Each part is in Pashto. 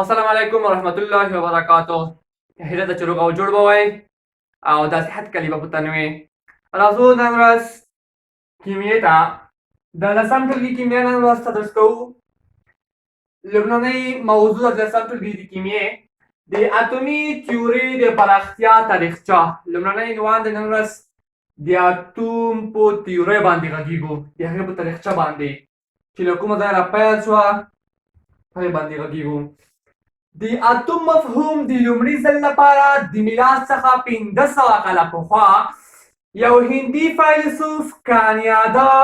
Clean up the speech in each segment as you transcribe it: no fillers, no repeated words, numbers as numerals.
السلام علیکم ورحمت الله وبرکاتو. هیله ده چې روغ او جوړ به وئ او د صحت کلي به په تن وي. راځو نن ورځ کیمیې ته، د لسم ټولګي کیمیا نن ورځ تدریس کوو. لومړنۍ موضوع د لسم ټولګي د کیمیې د اتومي تیوري د پراختیا تاریخچه. لومړنۍ عنوان د نن ورځ د اتوم په تیورۍ باندې غږیږو، د هغې په تاریخچه باندې چې له کومه ځایه را پیل شوه هغې باندې غږیږو. د اتوم مفهوم د لومړي ځل لپاره د میلاد څخه 500 کاله پخوا یو هندي فیلسوف کانیادا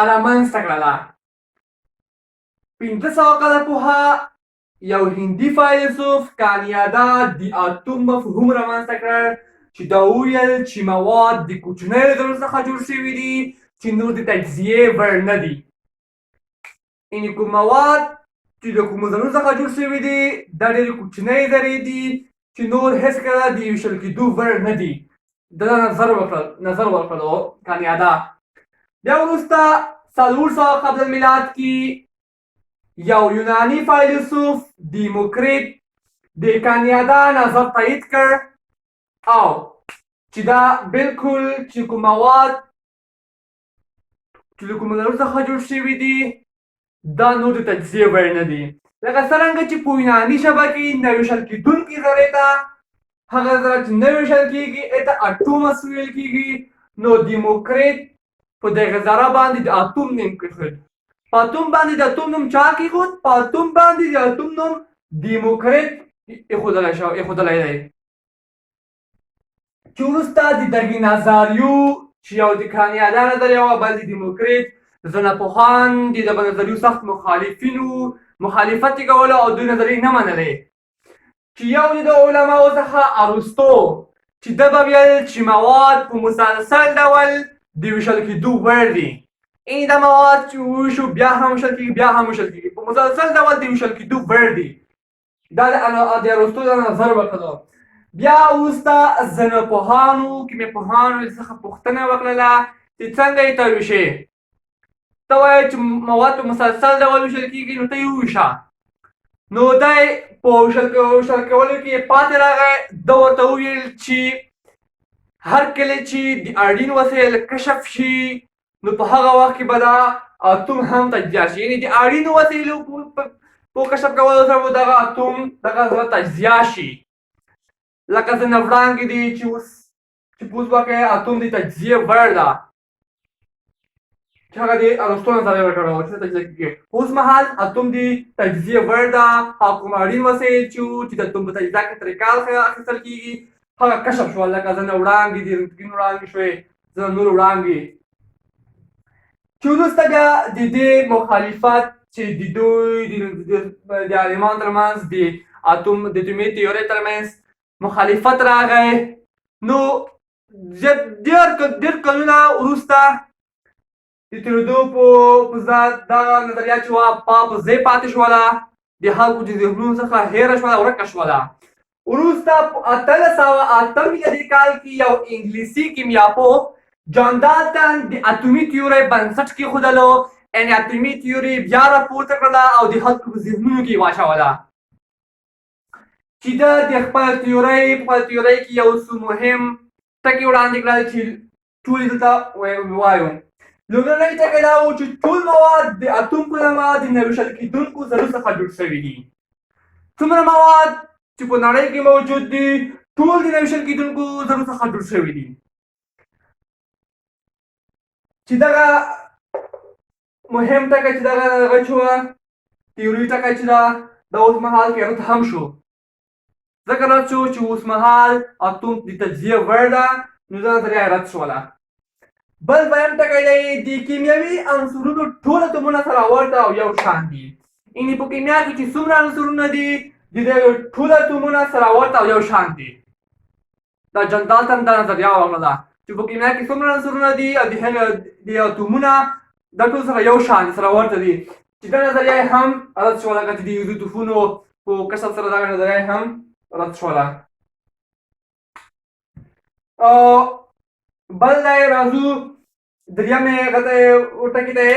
رامنځته کړله. 500 کاله پخوا یو هندي فیلسوف کانیادا د اتوم مفهوم رامنځته کړ، چې دا وویل چې مواد د کوچنیو ذرو څخه جوړ شوي دي چې نور د تجزیې وړ نه دي. یعنې کوم مواد چې د کومو ذرو څخه جوړ شوي دي دا ډېرې کوچنۍ ذرې دي چې نور هېڅکله د ویشل کېدو وړ نه دي. ده نظر وکړل، نظر ورکړلو کانیادا. بیا وروسته 400 قبل الميلاد کې یو یوناني فیلسوف دیموکریت د کانیادا نظر تایید کړ، او چې دا بالکل چې کوم مواد چې له کومو ذرو څخه جوړ شوي دي دا نور د تجزیې وړ نه دي. لکه څرنګه چې په یوناني ژبه کې نه ویشل کېدونکې ذرې ته، هغه ذره چې نه ویشل کېږي ته اټومس ویل کېږي، نو دیموکریت په دغه ذره باندې د اتوم نوم کېښود. په اتوم باندې د اتوم نوم چا کېښود؟ په اتوم باندې د اتوم نوم دیموکریت ایښودلی شو، ایښودلی دی. چې وروسته د دغې نظریو چې یو د کانیادا نظریه وه، بل د دیموکریت، ځناپوهان د دغه نظریو سخت مخالفین وو، مخالفت یې کولو او دوی نظریې نه منلې. چې یو د علماو څخه ارسطو، چې ده به ویل چې مواد په مسلسل ډول د ویشل کېدو وړ دي، یعنې دا مواد چې وویشو بیا هم ویشل کېږي، بیا هم ویشل کېږي، په مسلسل ډول د ویشل کېدو وړ دي. دا د ارسطو دا نظر وکړو. بیا وروسته ځنپوهانو کیمیاپوهانو څخه پوښتنه وکړله چې څنګه یې ته ویشې؟ ته وایې چې مواد په مسلسل ډول ویشل کېږي، نو ته یې وویشه. نو دی په ویشل کولو کې پاتې راغی. ده ورته وویل چې هر کله چې د اړین وسایل کشف شي نو په هغه وخت کې به دا اتوم هم تجزیه شي. یعنې د اړینو وسایلو په کشف کولو سره به دغه اتوم دغه ذره تجزیه شي. لکه ځینې وړانګې دي چې اوس چې په اوس وخت کې اتوم د تجزیې وړ ده، چې هغه د ارسطو نظریه ورکړه وه چې تجزیه کېږي. اوس مهال اتوم د تجزیې وړ ده او کوم اړین وسایل چې وو چې د اتوم په تجزیه کې ترې کار اخیستل کېږي هغه کشف شول. لکه ځینې وړانګې دي، رنتګین وړانګې شوې، ځینې نور وړانګې. چې وروسته بیا د دې مخالفت چې د دوی د عالمانو ترمنځ د اتوم د اتومي تیورۍ ترمنځ مخالفت راغی، نو ډېر ډېر کلونه وروسته د تېرېدو په ذات دغه نظریه چې وه په ځای پاتې شوله، د خلکو د ذهنونو څخه هېره شوله، ورکه شوله. وروسته په 1808 میلادي کال کې یو انګلیسي کیمیاپوه جان دالتن د اتومي تیورۍ بنسټ کېښودلو، یعنې اتومي تیوري بیا راپورته کړله او د خلکو په ذهنونو کې یې واچوله. چې ده د خپل تیورۍ په خپل تیورۍ کې یو څو مهم ټکي وړاندې کړل چې ټول یې دلته وایو. لومړنی ټکی دا و چې ټول مواد د اتوم په نامه د نه ویشل کېدونکو ذرو څخه جوړ شوي دي. څومره مواد چې په نړۍ کې موجود دي ټول د نه ویشل کېدونکو ذرو څخه جوړ شوي دي. چې دغه مهم ټکی چې دغه دغه چې وه تیوري ټکی چې ده دا اوس مهال کې رد هم شو، ځکه رد شو چې اوس مهال اتوم د تجزیې وړ ده، نو دا نظریه رد شوله. بل دویم ټکی دی د کیمیاوي عنصرونو ټول اتومونه سره ورته او یو شان دي. یعنې په کیمیا کې چې څومره عنصرونه دي د دې ټول اتومونه سره ورته او یو شان دي. دا جان دالتن دا نظریه ورکړله چې په کیمیا کې څومره عنصرونه دي او د هغه د اتومونه دا ټول سره یو شان سره ورته دي، چې دا نظریه یې هم رد شوه. لکه چې د ایزوتوفونو په کشف سره دغه نظریه یې هم رد شوله. او بل دی راځو درېیمې هغه ته ټکي ته،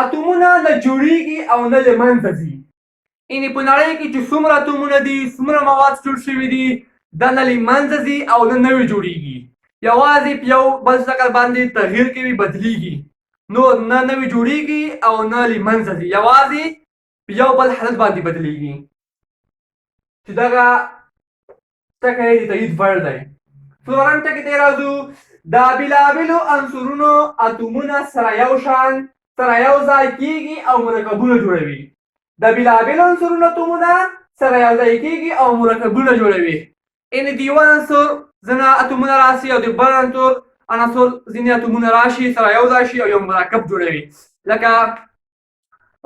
اتومونه نه جوړیږي او نه له منځه ځي. یعنې په نړۍ کې چې څومره اتومونه دي، څومره مواد جوړ شوي دي، دا نه له منځه ځي او نه نوي جوړیږي، یوازې په یو بل شکل باندې تغییر کوي، بدلیږي. نو نه نوي جوړیږي او نه له منځه ځي، یوازې په یو بل حالت باندې بدلیږي، چې دغه ټکی د تایید وړ دی. څلورم ټکی ته راځو. د بېلابېلو عنصرونو اتومونه سره یو شان سره یو ځای کیږي او مرکبونه جوړوي. د بېلابېلو عنصرونو اتومونه سره یو ځای کیږي او مرکبونه جوړوي. یعنې د یو عنصر ځینې اتومونه راسي او د بل عنصر ځینې اتومونه راشي، سره یو ځای شي او یو مرکب جوړوي. لکه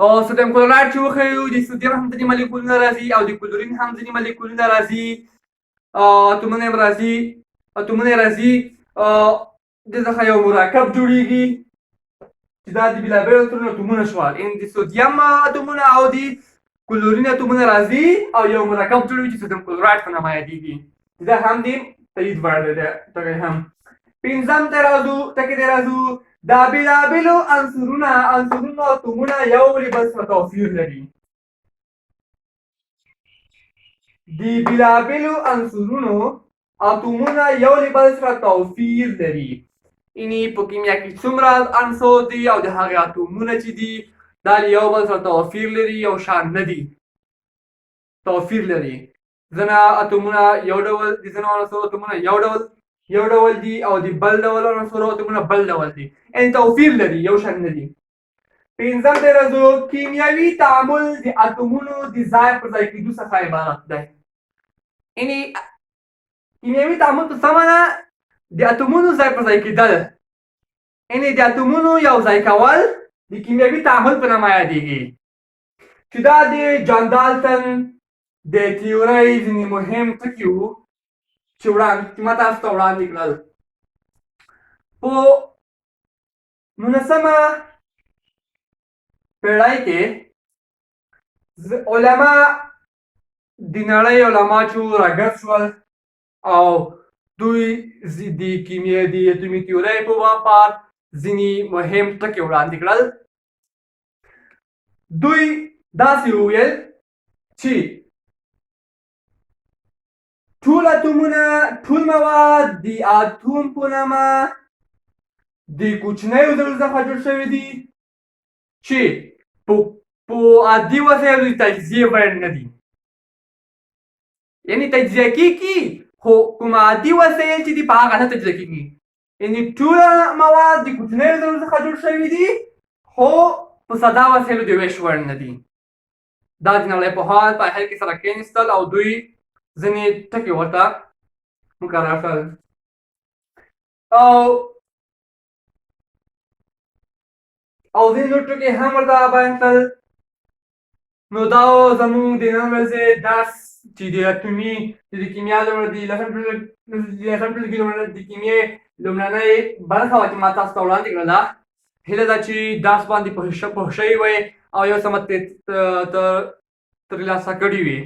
او سودیم کلورایډ چې وښیو، د سودیم هم ځینې مالیکولونه راځي او د کلورین هم ځینې مالیکولونه راځي، اتومونه هم راځي، اتومونه یې راځي. د څخه یو مرکب جوړیږي چې دا د بېلابېلو عنصرونو اتومونه شول. یعنې د سودیم اتومونه او د کلورین اتومونه راځي او یو مرکب جوړوي چې سودیم کلورایډ په نامه یادېږي. دا هم د تایید وړ دی ټکی هم. پنځم ته راځو، ټکی ته راځو. د بېلابېلو عنصرونو اتومونه یو له بل سره توپیر لري. د بېلابېلو عنصرونو اتومونه یو له بل سره توپیر لري. یعنې په کیمیا کې څومره عنصر دي او د هغې اتومونه چې دي، دا له یو بل سره توپیر لري، یو شان نه دي، توپیر لري. ځینې اتومونه یو ډول د ځینو عناصرو اتومونه یو ډول دي او د بل ډول عناصرو اتومونه بل ډول دي، یعنې توپیر لري، یو شان نه دي. پنځم ته راځو. کیمیاوي تعامل د اتومونو د ځای پر ځای کېدو څخه عبارت دی. یعنې کیمیاوي تعامل په څه معنی؟ د اتومونو ځای پر ځای کېدل، یعنې د اتومونو یو ځای کول د کیمیاوي تعامل په نامه یادېږي، چې دا د جان دالتن د تیورۍ ځینې مهم ټکي وو چې وړاندې ما تاسو ته وړاندې کړل. په 19مه پېړۍ کې علما، د نړۍ علما چې راګرد شول او دوی د کیمیا د اتومي تیورۍ په پار ځینې مهم ټکي وړاندې کړل. دوی داسې وویل چې ټول اتومونه، ټول مواد د اتوم په نامه د کوچنیو ذرو څخه جوړ شوي دي چې په عادي وسایلو د تجزیې وړ نه دي. یعنې تجزیه کیږي خو کوم عادي وسایل چې دي په هغه نه تجزیه کیږي. یعنې ټول مواد د کوچنیو ذرو څخه جوړ شوي دي خو په ساده وسایلو د ویش وړ نه دي. دا د نړۍ پوهان په اخر کې سره کښېنستل او دوی ځینې ټکي ورته مقرر کړل او ځینې نور ټکي هم ورته بیان کړل. نو دا زموږ د نن ورځې درس چې د اتومي د کیمیا لومړی د لسم ټولګي لومړی د کیمیې لومړنۍ برخه وه چې ما تاسو ته وړاندې کړله. هیله ده چې درس باندې پوه شوي وئ او یو څه مو ترلاسه کړي وي.